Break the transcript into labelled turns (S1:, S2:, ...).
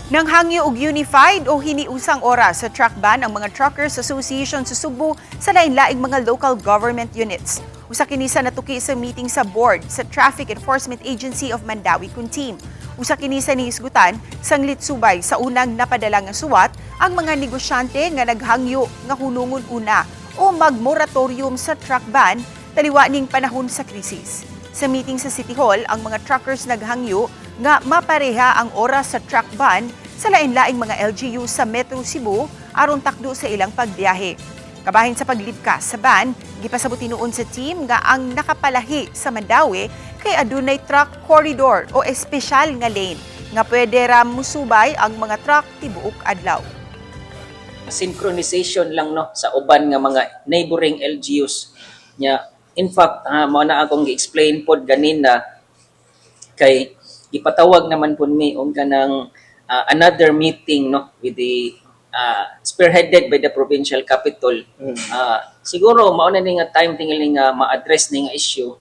S1: Nanghangyo og unified o hiniusang oras sa truck ban ang mga Truckers Association sa Sugbo sa lain-laing mga local government units. Usa kini sa natuki sa meeting sa board sa Traffic Enforcement Agency of Mandaue kun team. Usa kini sa nihisgutan sanglit subay sa unang napadala nga suwat ang mga negosyante nga naghangyo nga hunungon una o magmoratorium sa truck ban taliwa ning panahon sa krisis. Sa meeting sa City Hall, ang mga truckers naghangyo nga mapareha ang oras sa truck ban sa lain-laing mga LGU sa Metro Cebu aron takdo sa ilang pagbiyahe. Kabahin sa paglibkas sa ban, gipasabot tinuon sa team nga ang nakapalahi sa Mandaue kay adunay truck corridor o espesyal nga lane nga pwede ra musubay ang mga truck tibuok adlaw.
S2: Synchronization lang, no, sa uban nga mga neighboring LGUs nya. In fact, mao na akong gi-explain pod ganina kay gipatawag naman pud mi og kanang another meeting, no, with the spearheaded by the provincial capital. Siguro mao na ni nga time tingali nga ma-address ni nga issue.